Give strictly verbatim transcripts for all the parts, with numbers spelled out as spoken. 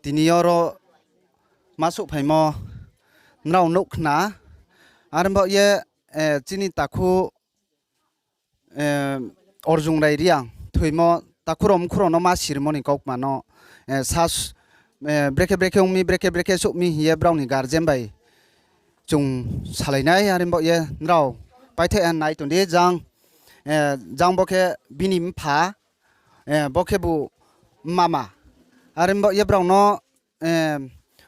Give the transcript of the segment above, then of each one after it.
tini yo ro ma souhphaimo nrao nuh khna. Are baoh ye, chini takhu Arjunrai Reang thoimo takhu rao mkhu rao no ma sirimo ni kaukma no, brekhe brekhe ong mi, brekhe brekhe souh mi hing ye brao ni guardian bai chung salai nai. Are baoh ye nrao paithaih ha nai tong di, jang, jang bo khe bini mpha, bo khebu mama. Are baoh ye brao no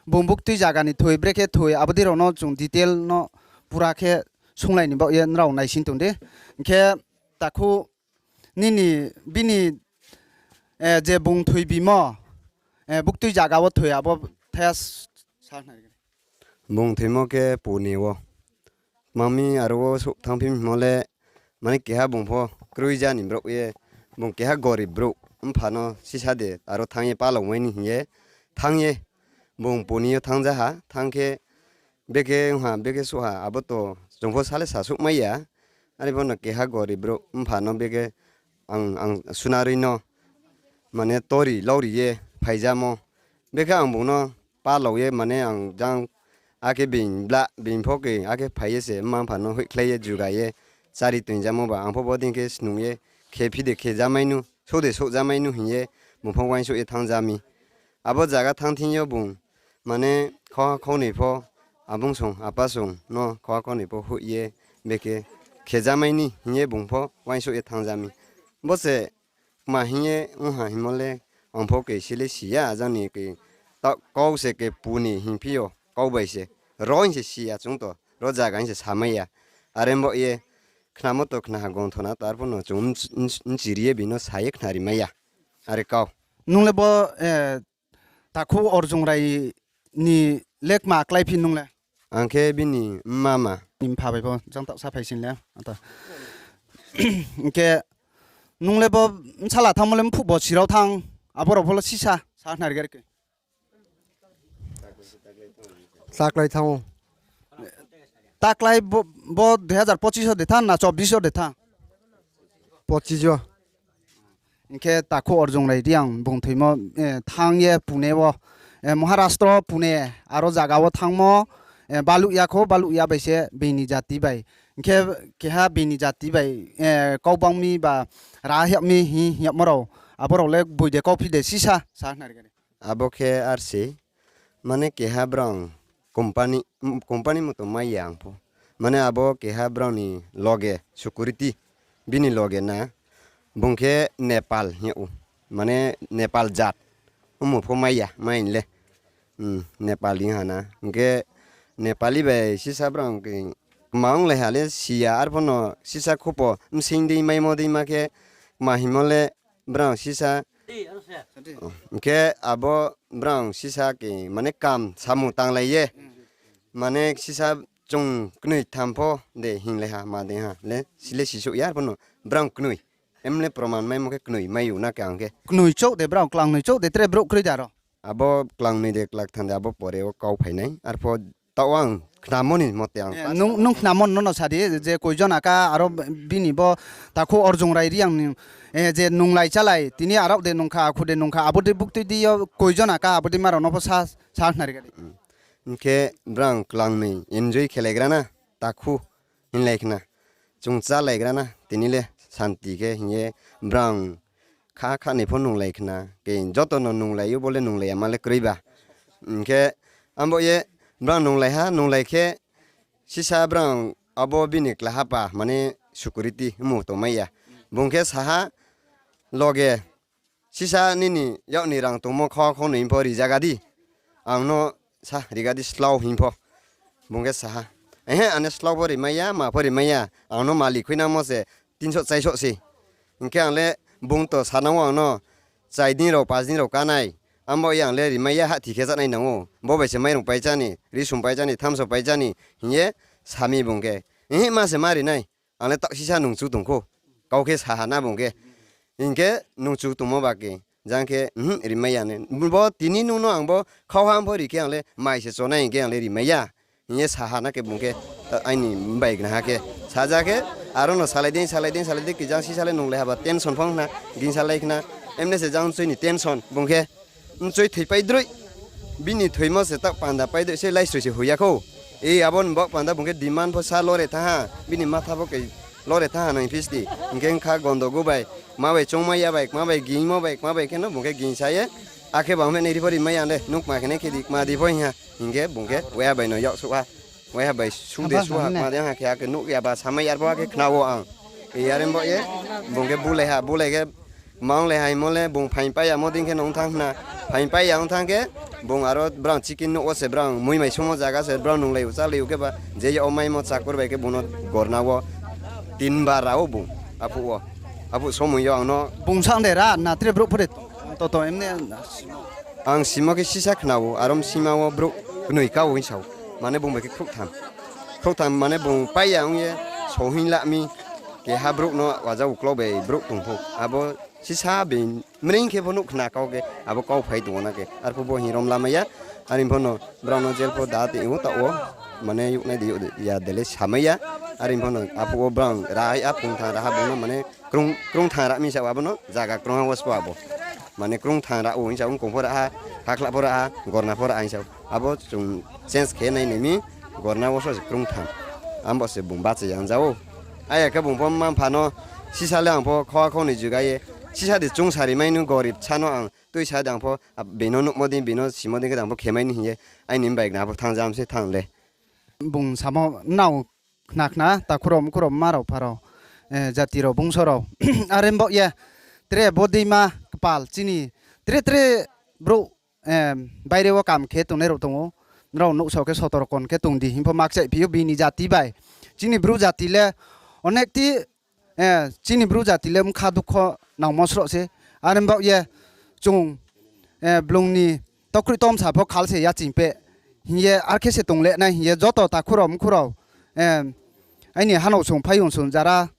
bung buktui zaga ni thoi, brekhe thoi, abo dei rao no chung detail no pura khe sunglai ni baoh ye nrao naising tong di. Hing khe takhu nini, bini, je bung thoi bimo, buktui zaga wo thoi abo thai sa. Bung thoimo khe pune wo. Tma mi aro wo souh thanngphi hingmo le, mane keha bung pho kroi ja ni brouh ye, bung keha gorib brouh, mpha no sisa de aro thanng ye palao mai ni hing ye thanng ye, bung pune yo thanng ja ha, thanng khe bekhe ong ha, bekhe souh ha, abo to chung pho sa le sa souh mai ya. Are pho no keha gorib brouh mpha no bekhe ang, ang sunaroi no, mane tori lauri ye phaijamo. Bekhe ang bung no palao ye, mane ang jang akhe being bla, being pho khe akhe phai ye se mma mpha no hoihkhlai ye juga ye chári toing jamo ba, ang pho bodei khe snung ye, khephi de khe ja mai nu, souh de souh ja mai nu hing ye, bung pho uaingsouh ye thanng ja mi. Abo zaga thanng thing yo bung, mane khauha khaunoi pho, abung song, apa song no khauha khaunoi pho hoih ye, bekhe khe ja mai ni hing ye bung pho uaingsouh ye thanng ja mi. Bo se kma hing ye ong ha hingmo le, ang pho khe si le si ya, jang ni khe ta kau se khe pune hingphi yo, kau bai se, ro hing se si ya chung to, ro zaga hing se sa mai ya. Are baoh ye khnamo to khna ha, gonthona to arphuh no chung bchiri ye bini no sa ye khnari mai ya. Are kau. Nung le bo takhu Arjunrai ni le kma kláiphi nung le? Ang khe bini mama. Ni mpha bai pho jang taoh sa phai sing le. Hing khe nung le bo bsala thanngmo le mphuh bo sirao thanng, abo rao pho le sisa sa khnari gari khe. Taklái thanng ou. Taklái bo, bo dui hazar pochis yo de thanng na chobbish yo de thanng? Pochis yo. Hing khe takhu Arjunrai Reang bung thoimo, thanng ye Pune wo, Maharashtra Pune, aro zaga wo thanngmo, baluh ya kho, baluh ya bai se bini jati bai. Hing khe keha bini jati bai, kau bang mi ba ra hiap mi hing hiapmo rao, abo rao le boi de kauphi de sisa sa khnari gari. Abo khe ar se, mane keha brang company, company moto mai ya ang pho. Mane abo keha brang ni loge security, bini loge na, bung khe Nepal hing ou, mane Nepal jat, omo pho mai ya, mai le. Nepali ha na. Hing khe Nepali bai sisa brang khe kma onglai ha le si ya, arphuh no sisa khupo bsing dei maimo dei ma khe kma hingmo le brang sisa. Hing khe abo brang sisa khe mane kam samung tanglai ye. Mane sisa chung knoi tham pho de hinglai ha, ma dei ha le, si le sisouh ya, arphuh no brang knoi. Em le proman maimo khe knoi mai ou na khe ang khe. Knoi chouh de brang, klangnoi chouh de tre brouh kroi de aro? Abo klangnoi de klaktham de abo pore wo kau phai nai. Arphuh taoh ang khnamo ni mote ang. Nung, nung khnamo no no sa di, je koi jon aka aro bini bo takhu Arjunrai Reang ni, je nunglai chálai, tini arao de nung kha, akhu de nung kha, abo dei buktui di yo koi jon aka, abo dei ma rao no pho sa, sa khnari gari. Hing khe brang klangnoi enjoy khelaigra na, takhu hinglai khna. Chung chálaigra na, tini le santi khe hing ye brang kha kha ni pho nunglai khna. Khe joto no nunglai ou, bo le nunglai ya ma le kroi ba. Hing khe abo ye brang nunglai ha, nunglai khe sisa brang abo bini klahapa, mane security omo tongmai ya. Bung khe sa ha, loge, sisa nini yak ni rang tongmo kho, khongnoi pho rijaga di. Ang no sa riga di slao hing pho. Bung khe sa ha, ehe, ane slao pho rimai ya, ma pho rimai ya. Ang no malik khuinangmo se tinso chaiso se. Hing khe ang le bung to sanang ou ang no, chai din rao, pas din rao kánai. Abo ye ang le rimai ya, hahthi khe chánai nang ou. Bo bai se mairung pai chá ni, risum pai chá ni, thamso pai chá ni, hing ye sa mi bung khe. Ehe, ma se ma ri nai. Ang le taoh sisa nungchu tong kho. Kau khe sa ha na bung khe. Hing khe nungchu tongmo ba khe, jang khe, rimai ya ne. Bo tini nung no ang bo khauha pho ri khe ang le mai se chonai hing khe ang le rimai ya. Hing ye sa ha na khe bung khe, aini bai gnaha khe. Saja khe, aro no salai dei, salai dei, salai dei, khe jang sisa le nunglai ha ba tension phong khna, gingsalai khna. Emne se jang mchoi ni tension, bung khe. Mchoi thoipai droi. Bini thoimo se taoh panda pai dei se laisroi se hoih ya khou. E abo ni baoh panda bung khe demand pho sa lore thanng ha, bini matha pho ke lore thanng ha nai phisti. Hing khe kha gondo gu bai, kma bai choungmai ya bai, kma bai gingmo bai, kma bai khe no bung khe gingsa ye. Akhe bang me nai ri pho ri mai ya le, nung kma khe nai khe di, kma di pho hing ha. Hing khe bung khe waiha bai no yaksouh ha. Waiha bai su de su ha, kma de ha khe, akhe nuh ya ba samai ya pho akhe khna wo ang. E are baoh ye, bung khe bulai ha, bulai khe, mang le haimo le, bung phaing pai yamo dei khe no ong thanng khna. Phaing pai ya ong thanng khe, bung aro brang chicken nuh wo se, brang mui mai sumo zaga se, brang nunglai u, chálai u khe ba, je yag wo maimo chakur bai khe bung no gorna wo tin bar ra ou bung, aphuh wo. Aphuh somoi yo ang no bung sang de ra na, tre brouh pho de, toto emne. Ang simo khe sisa khna ou, aro bsingma wo brouh knoi ka ou hing sa ou. Mane bung bai khe khrouhtham. Khrouhtham mane bung pai ya ong ye, sohing la mi, keha brouh no waja uklau bai brouh tong pho. Abo sisa bini mreing khe pho nuh khna kau khe, abo kau phai tong ou na khe. Arphuh bo hing rom lamai ya, are pho no brao no jail pho da tong ou taoh wo, mane youhnai de youh ya de le samai ya, are pho no aphuh wo brao ra hai aphung thang ra ha bung no mane krung, krung thang ra mi sa ou abo no, zaga krung ha wo spo abo. Mane krung thang ra ou hing sa ou, kong pho ra ha, hakhla pho ra ha, gorna pho ra ha hing sa ou. Abo chung change khe nai nai mi, gorna wo so se krung thang. Abo se bung bacha ya ong ja ou. Aya khe bung pho mma mpha no, sisa le ang pho khoa khou ni juga ye, sisa de chung sari mai nu gorib sa no ang tuisa de ang pho, bini no nuhmo dei, bini no simo dei khe de ang pho khe mai ni hing ye, aini bai gna pho thanng jam se thanng le. Bung samo nrao khna khna, takhu rao, mkhu rao, mma rao, mpha rao, jati rao, bungso rao. Are baoh ye, tre bo deima kpal chini, tre tre brouh, baire wo kam khe tongnai rao tong ou. Nrao nuhsao khe sotorkon khe tong di hing pho ma kchaihphi ou bini jati bai. Chini bru jati le onek ti, chini bru jati le bkha dukho nangmo sroh se. Are baoh ye chung, blung ni tokroih tomsa pho khal se yaching peh hing ye, ar khe se tong le nai hing ye, joto takhu rao, mkhu rao, aini hanao song, phaiyong song, jara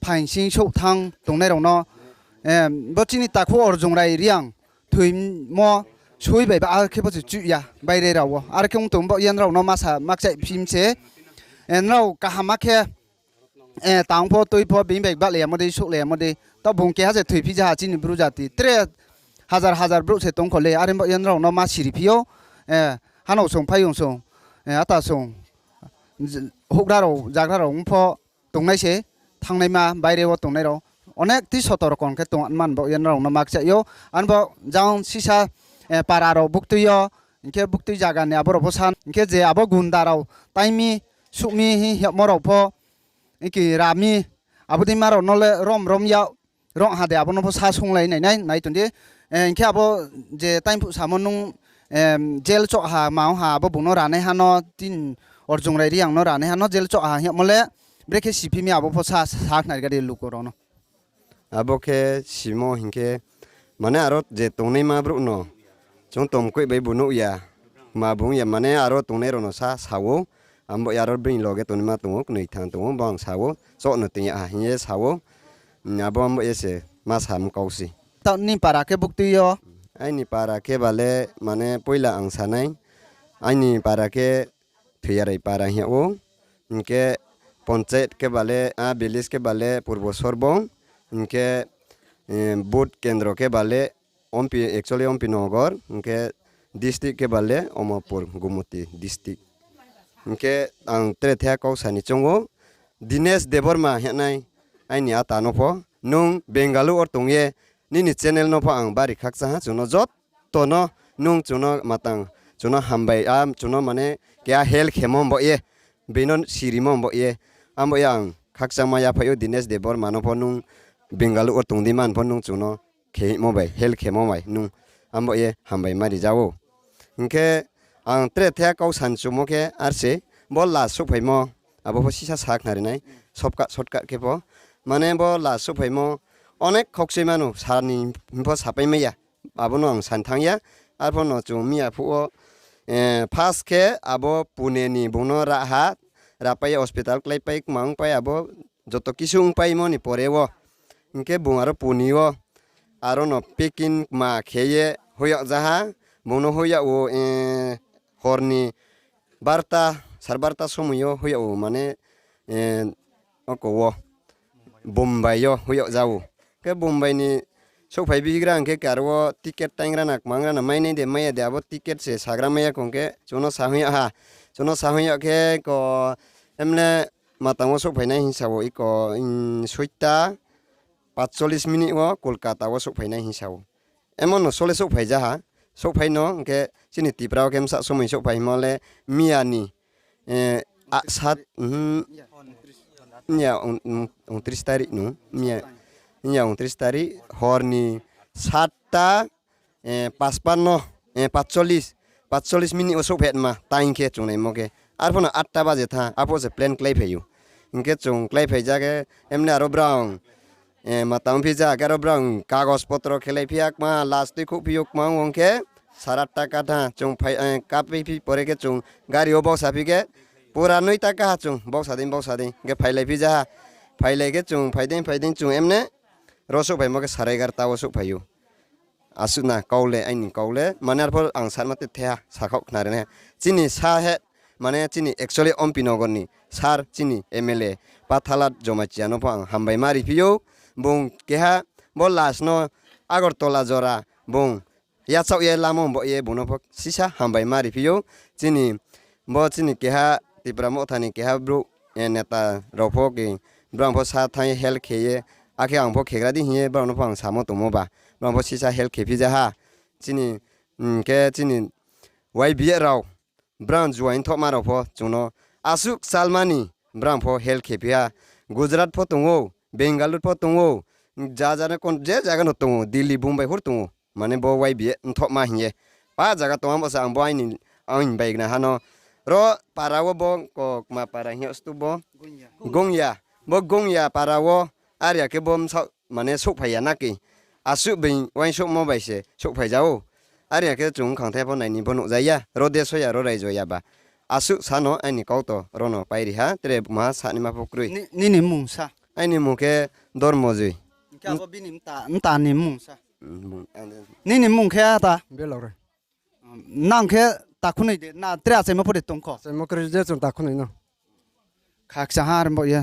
phaing sing souh thanng tongnai rao no, bo chini takhu Arjunrai Reang thoimo soi bai ba ar khe pho se chuh ya baire rao wo. Ar khe ong tong baoh ye nrao no ma sa ma kchaihphi mi se, nrao kaham ma khe, tang pho, tui pho, bini bai bahlai yamo dei, souhlai yamo dei. Taoh bung keha se thoiphi ja ha chini bru jati. Tre hazar hazar brouh se tong kho le, are baoh ye nrao no ma siriphi ou, hanao song, phaiyong song, ata song, houhgra rao, jagra rao ong pho tongnai se, thanngnaima, baire wo tongnai rao. Onek ti sotorkon khe tong man baoh ye nrao no ma kchaih ou. Arpho jang sisa, para rao buktui yo, hing khe buktui zaga ni abo rao pho sa, hing khe je abo gunda rao, tai mi, suh mi hing yagmo rao pho, hing khe ra mi, abo deima rao no le rom rom ya, rong ha de abo no pho sa sunglai nai nai, nai tong di. Hing khe abo je taingphuh samo nung, jail choh ha, ma ong ha, abo bung no ranaiha no, tin Arjunrai Reang no ranaiha no jail choh ha hing yagmo le, brekhe siphi mi abo pho sa, sa khnari ga di luku rao no. Abo khe simo hing khe, mane aro je tongnaima brouh no, chung tomkoih bai bu nuh ya, ma bung ya, mane aro tongnai rao no sa sa ou, abo ya aro bini loge tongnaima tong ou, knoi thang tong ou, bo ang sa ou, choh no toing ya ha hing ye sa ou, abo abo ye se ma sa mkau se. Taoh ni para khe buktui yo? Aini para khe ba le, mane poila ang sa nai, aini para khe Thoiyarai para hing yag ou, hing khe panchayat khe ba le, a village khe ba le Purbo Sorbong, hing khe, booth kendro khe ba le, actually Ompi Nogor, hing khe district khe ba le Omorpur, Gumoti district. Hing khe ang tre thaiha kau sa ni choung ou, Dinesh Debbarma hing yag nai, aini ata no pho, nung Bengaluru wo tong ye, nini channel no pho ang bari khakchang ha, chung no joto no, nung chung no matang, chung no hambai, a chung no mane keha help khemo baoh ye, bini no sirimo baoh ye, abo ye ang khakchangma yaphai ou Dinesh Debbarma no pho nung Bengaluru wo tong di man pho nung chung no khe hingmo bai, help khemo bai nung, abo ye hambai ma ri ja ou. Hing khe ang tre thaiha kau sa ni choungmo khe ar se, bo last souhphaimo, abo pho sisa sa khnari nai, shortcut, shortcut khe pho. Mane bo last souhphaimo, onek khokchoi mano, sa ni hing pho sapai mai ya. Abo no ang sa ni thanng ya. Arphuh no chung mi ya phuh wo, first khe abo Pune ni bung no ra ha, rapai ye hospital kláipai, kma ongpai abo, joto kisu ongpaimo ni pore wo. Hing khe bung aro Pune wo, aro no packing kma khe ye hoih yag ja ha, bung no hoih yag ou, hor ni barta, sar barta somoi yo hoih yag ou, mane, oko wo, Bombay yo hoih yag ja ou. Khe Bombay ni Souhphai bigra hing khe karo wo ticket taingra na, kmangra na, mainai de, maiya de, abo ticket se sagra maiya khong khe chung no sahoing yag ha. Chung no sahoing yag khe ko, emne matang wo souhphainai hing sa ou, iko, soita patcholish minute wo Kolkata wo souhphainai hing sa ou. Emon no sole souhphai ja ha, souhphai no hing khe chini Tipra wo khe bsa somoi souhphai hingmo le miya ni, eh, a, sat, mhm, miya, ong, ong, ongtris tarik no, miya, miya ongtris tarik, hor ni satta, eh, paspan no, eh, patcholish, patcholish minute wo souhphai ma, time khe chung naimo khe. Arphuh no atta baje tha, arphuh se plane kláiphai ou. Hing khe chung kláiphai ja khe, emne aro brang, eh, matang phi ja khe aro brang kagos potro khelai phi ya kma, last tuikhouh phi ou kma ong khe, sara atta ka tha, chung phai, eh, kaphi phi pore khe chung gari wo bausa phi khe, pura noita ka ha chung, bausa dei, bausa dei, hing khe phailai phi ja ha, phailai khe chung, phai dei, phai dei chung emne, ro souhphaimo khe sara egarota wo souhphai ou. Asuh na kau le, aini kau le, mane arphuh ang sanma te the ha, sakhaoh khnari nai. Chini sa he, mane chini actually Ompi Nogor ni sir, chini M L A, Pathalat Jomaitia no pho ang hambai ma riphi ou, bung keha, bo last no Agartala jora, bung yachaoh ye lamo bo ye bung no pho sisa hambai ma riphi ou, chini, bo chini keha Tipra Motha ni keha brouh, eh, neta rao pho ke, brao pho sa thanng ye help khe ye, akhe ang pho khegra di hing ye brao no pho ang samo tongmo ba, brao pho sisa help khe phi ja ha, chini, mm, khe chini Y B A rao, brao juaing thohma rao pho chung no asuh kchalma ni brao pho help khe phi ha, Gujarat pho tong ou, Bengaluru pho tong ou, ja ja no kon-, je zaga no tong ou, Delhi, Bombay hor tong ou, mane bo Y B A mthohma hing ye, pa zaga tongma bo se ang bo aini, aini bai gna ha no, ro para wo bo ko kma para hing ye stu bo, Gongya, bo Gongya para wo, are ya khe bo bsaoh mane souhphai ya na khe, asuh being uaingsouhmo bai se souhphai ja ou. Are ya khe chung khangthai pho nai ni bo nuh ja ya, ro deso ya, ro raijo ya ba. Asuh sa no aini kau to ro no pai ri ha, tre maha sa naima pho kroi. Ni, nini mmung sa? Aini mmung khe Dormojoi. Hing khe abo bini mta, mta ni mmung sa? Nini mmung khe ta? Belok re. Nang khe takhunoi de, na tre achaimo pho de tong kho? Achaimo kroi je chung takhunoi no. Khakcha ha ar bo ye.